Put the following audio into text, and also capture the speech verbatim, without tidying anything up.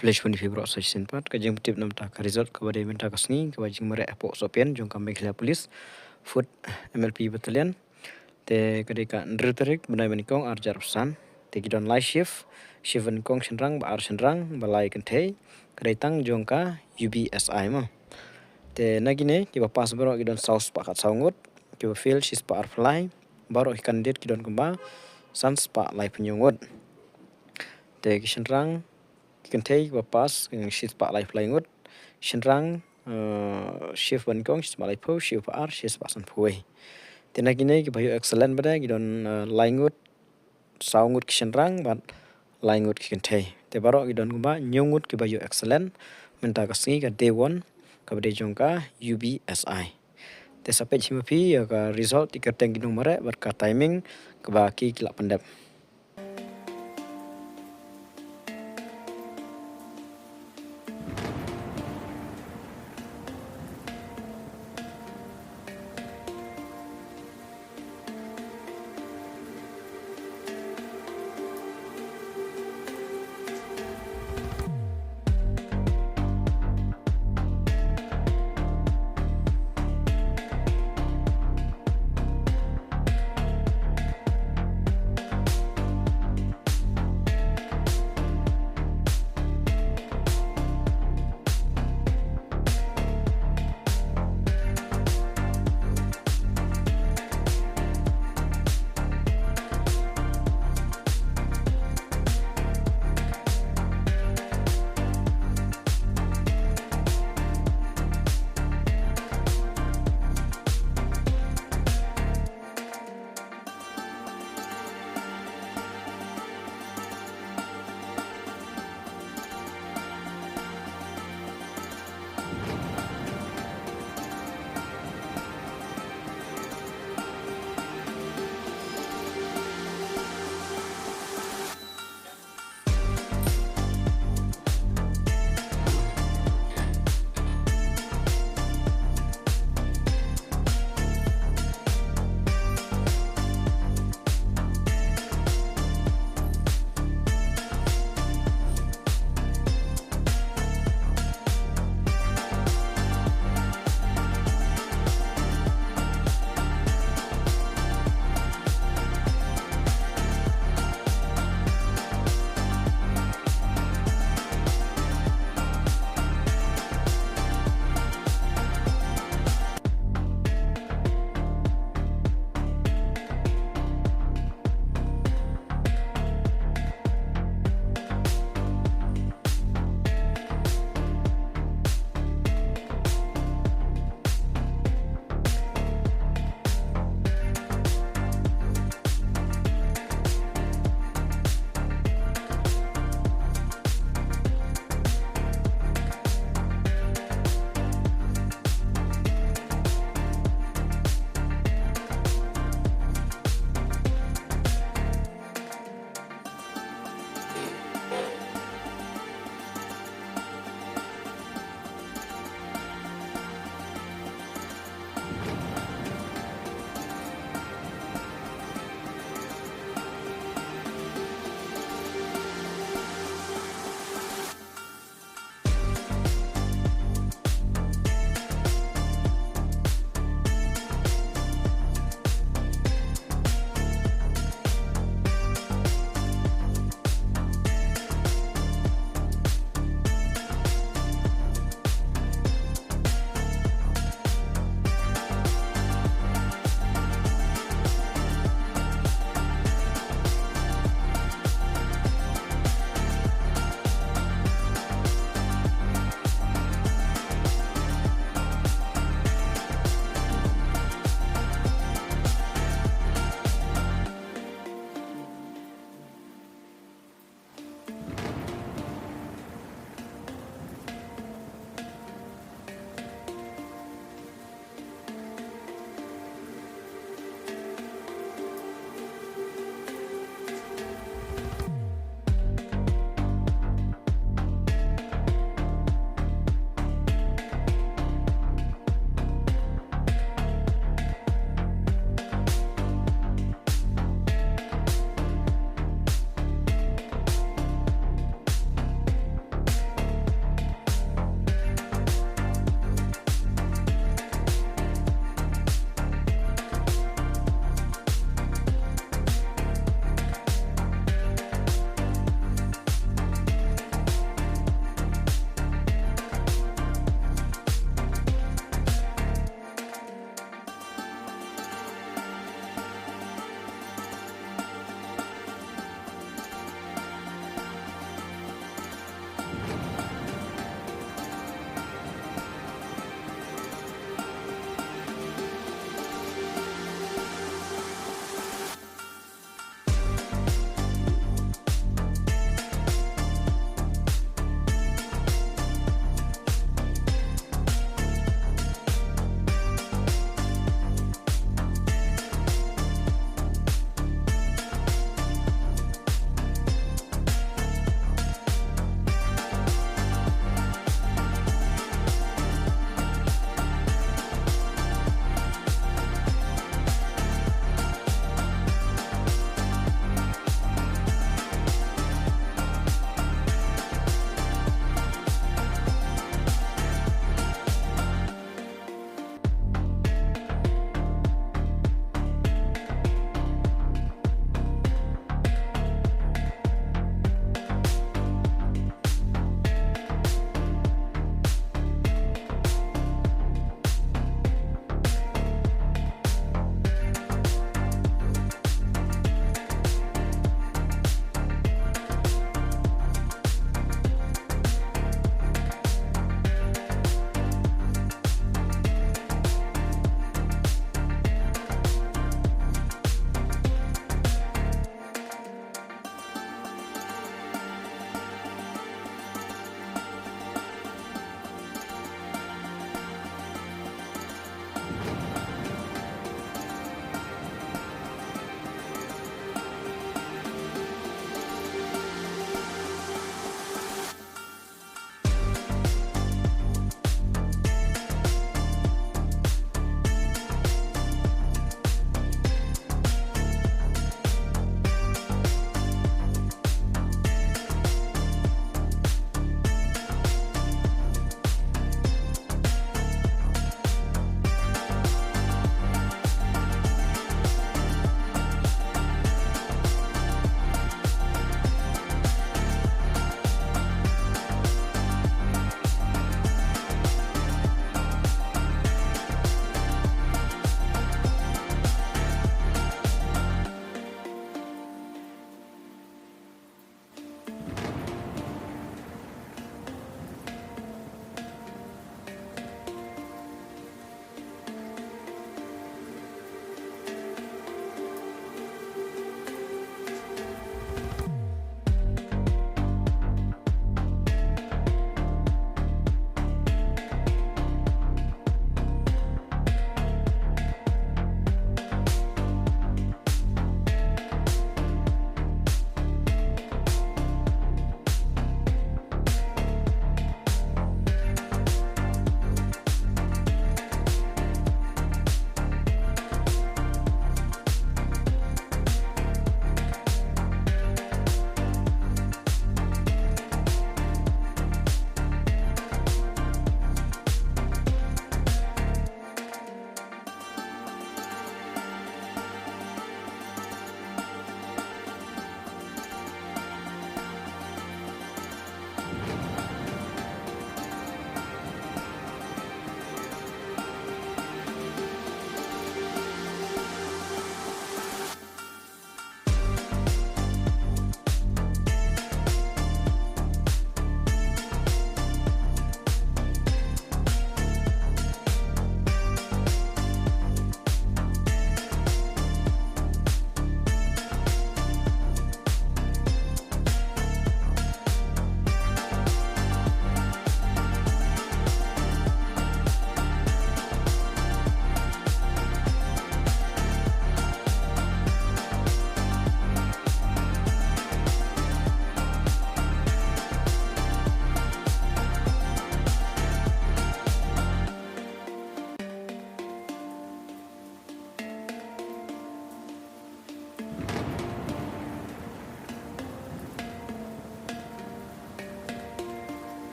Khublei shibun ïa phi baroh sa shisien pat. Ka jingpyntip namar ka result kaba dei mynta ka sngi, kaba jingmareh hapoh Sohpian jong ka Meghalaya Police Foot M L P Battalion. Te ka dei ka hynriew tarik bnai ba nyngkong ar hajar arphew san. Te ki don lai shift, shift ba nyngkong shynrang, ba ar shynrang, ba lai kynthei. Ka dei tang jong ka U B S I mo. Te na kine kiba pass baroh ki don saw spah khatsaw ngut, kiba fail shi spah arphew lai, baroh ki candidate ki don kumba san spah laiphew hynñiew ngut. Te ki shynrang, ki kynthei kiba pass, eh, shi spah laiphew lai ngut. Shynrang, eh, shift ba nyngkong shi spah laiphew, shift ba ar shi spah sanphew wei. Te na kine kiba ïoh excellent pat de ki don, eh, lai ngut, saw ngut ki shynrang bad lai ngut ki kynthei. Te baroh ki don kumba hynñiew ngut kiba ïoh excellent mynta ka sngi, ka day one, kaba dei jong ka U B S I. Te sa peit hi ma phi ïa ka result, ïa ka kyrteng ki nongmareh bad ka timing kaba ki ki la pyndep.